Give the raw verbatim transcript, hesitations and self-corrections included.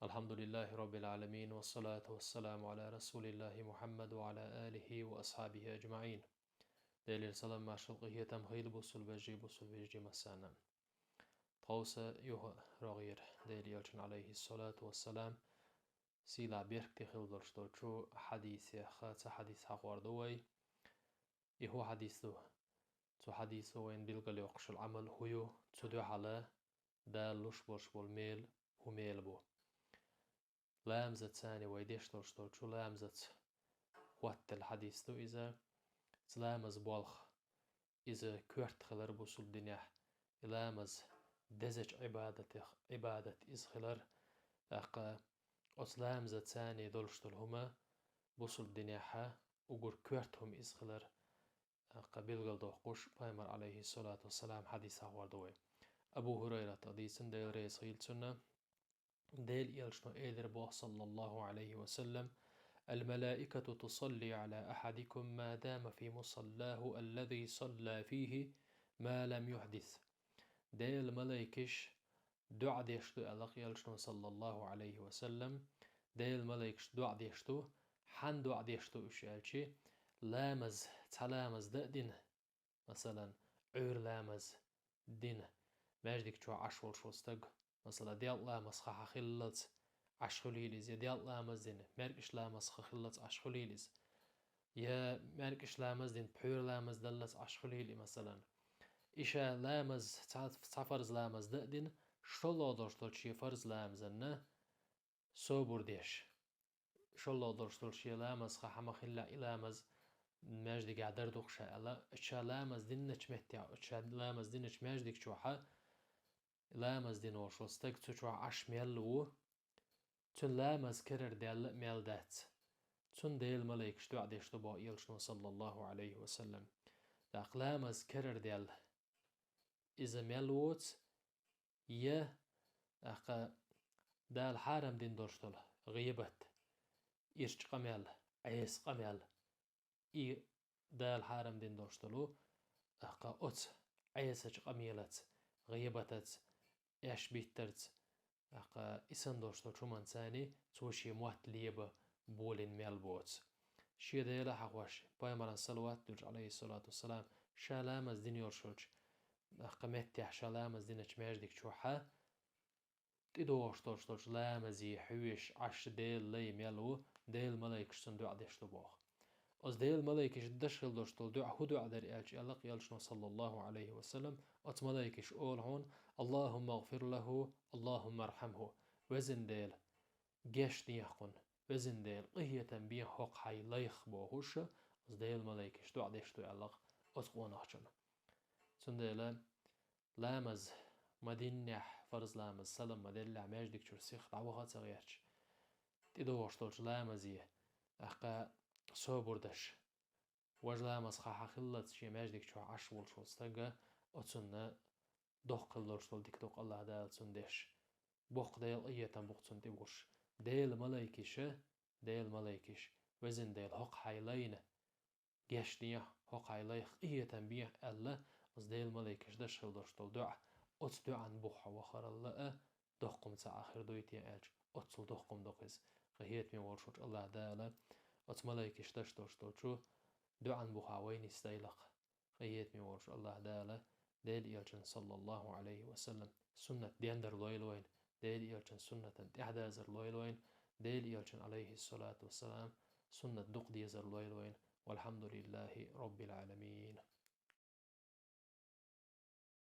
الحمد لله رب العالمين، والصلاة والسلام على رسول الله محمد وعلى آله وأصحابه أجمعين. Делера салам-маршал, къахетам хийла бусулба вежарий, бусулба йижарий массанена. Тховса юха рогӀера Делан Элчан, Ӏалайхи ссалату вассалам, сийлахь беркате хила долуш долчу хьадисех цхьа хьадис хьахор ду вай. И хӀун хьадис ду? Цу хьадисо вайна билгалйоккхуш йолу Ӏамал хӀун ю? Цу дуьхьал Дала луш болуш болу мел хӀун мел бу? Ламазаца, вай деш долуш долчу ламазаца хӀоттаделла хьадис ду иза. Цу ламазан болх, иза коьрта хилар бусулба динехь, и ламаз дезачу Ӏибадатех Ӏибадат иза хилар. ТӀаккха оцу ламазаца долуш долу хӀума бусулба динехь уггар коьрта хӀума иза хилар, тӀаккха билгалдоккхуш, Пайхамар, Ӏалайхи ссалату вассалам, хьадис хьахор ду вай. Абу ХӀурайрата дийцина, Дела реза хийла цунна, Делан Элчано элира боху, саллаллаху Ӏалайхи ва саллам: «الملائكة تصلي على أحدكم ما دام في مصلاه الذي صلى فيه ما لم يحدث». Делан малайкаш доӀа деш ду, аьлла Элчано, саллаллаху Ӏалайхи ва саллам. Делан малайкаш доӀа деш ду. Хьан доӀа деш ду уьш аьлча, ламаз, цхьа ламаз дан а дина, масалан, Ӏуьйра ламаз дина, маьждиг чохь Ӏаш волуш волу стаг, масала, делкъа ламаз хан хьан хиллалц Ӏаш хуьлийла иза, я делкъа ламаз дина, маьркӀаж ламаз хан хиллалц Ӏаш хуьлийла иза, я маьркӀаж ламаз дина, пхьуьйра ламаз даллалц Ӏаш хуьлийла и, масалан. И ша ламаз, цхьа, цхьа фарз ламаз дан а дина, шолгӀа долуш долчу шен фарз ламазанна собар деш. ШолгӀа долуш долу шен ламаз хан хьан ма хиллехь, и ламаз маьждигехь дар ду-кх ша аьлла, ша ламаз динначу меттехь, ша ламаз динчу маьждиг чохь ламаз дина волуш волу стаг цу чохь Ӏаш мел ву, цуьнан ламаз карара даьлла а мел дац. Цунна Делан малайкаш доӀа деш ду боху Элчано, саллаллаху Ӏалайхи ва саллам. ТӀаккха ламаз карара даьлла, иза мел воцу, я, тӀаккха, Дала хьарам дина долуш долу гӀийбат, ирча къамел, Ӏеса къамел, и Дала хьарам дина долуш долу, тӀаккха, оцу Ӏесачу къамелаца, гӀийбатаца, эш биттарца, тӀаккха, и санна долуш долчу хӀуманца цо шен мотт леба болийна мел боцу. Шен Дела хьахош, Пайхамаран салават дуьллуш, Ӏалайхи ссалату вассалам, ша ламаз дина йолуш йолчу, тӀаккха, меттехь, ша ламаз диначу маьждиг чохь тӀедогӀуш долуш долчу ламазе хьоьжуш Ӏаш Делан лай мел ву, Делан малайкаш цунна доӀа деш ду боху. Оцу Делан малайкаша деш хила долуш долу доӀа хӀун доӀа дара аьлча, аьлла Элчано, саллаллаху Ӏалайхи ва саллам, оцу малайкаша олу хьуна: «اللهم اغفر له، اللهم ارحمه». Везан Дела, гечдехьа кхунна, везан Дела, къинхетам бехьа хӀокху хьайн лайх, бохуш, оцу Делан малайкаша доӀа деш ду аьлла оцу къонахчунна. Цундела ламаз ма диннехь, фарз ламаз салам ма деллехь, маьждиг чуьра сиха дӀаваха а ца гӀерташ, тӀедогӀуш долчу ламазе, тӀаккха, собар деш, важа ламаз хан хьан хиллалц шен маьждиг чохь Ӏаш волуш волу стаг, оцунна доккха хила долуш долу дика ду-кх АллахӀ Дала цунна деш. Боккха Делан къинхетам бу-кх цунна тӀе буьгуш. Делан малайкаша, Делан малайкаша, везан Дела, хӀокху хьайн лайна гечдехьа, хӀокху хьайн лайх къинхетам бехьа аьлла, оцу Делан малайкаша деш хила долуш долу доӀа, оцу доӀан буха хьо вахаралла а доккха хӀума ца Ӏа хир дуй те аьлча, оццул доккха хӀума ду-кх иза. Къинхетаме волуш волчу АллахӀ Дала оцу малайкаша деш долуш долчу доӀан буха вай нисдойла-кх. Къинхетаме волуш АллахӀ Дала Делан Элчан, саллаллаху Ӏалайхи ва саллам, суннат дендар лойла вайна, Делан Элчан суннатан тӀаьхьадазар лойла вайна, Делан Элчан, Ӏалайхи ссалату вассалам, суннат дукха дезар лойла вайна. والحمد لله رب العالمين.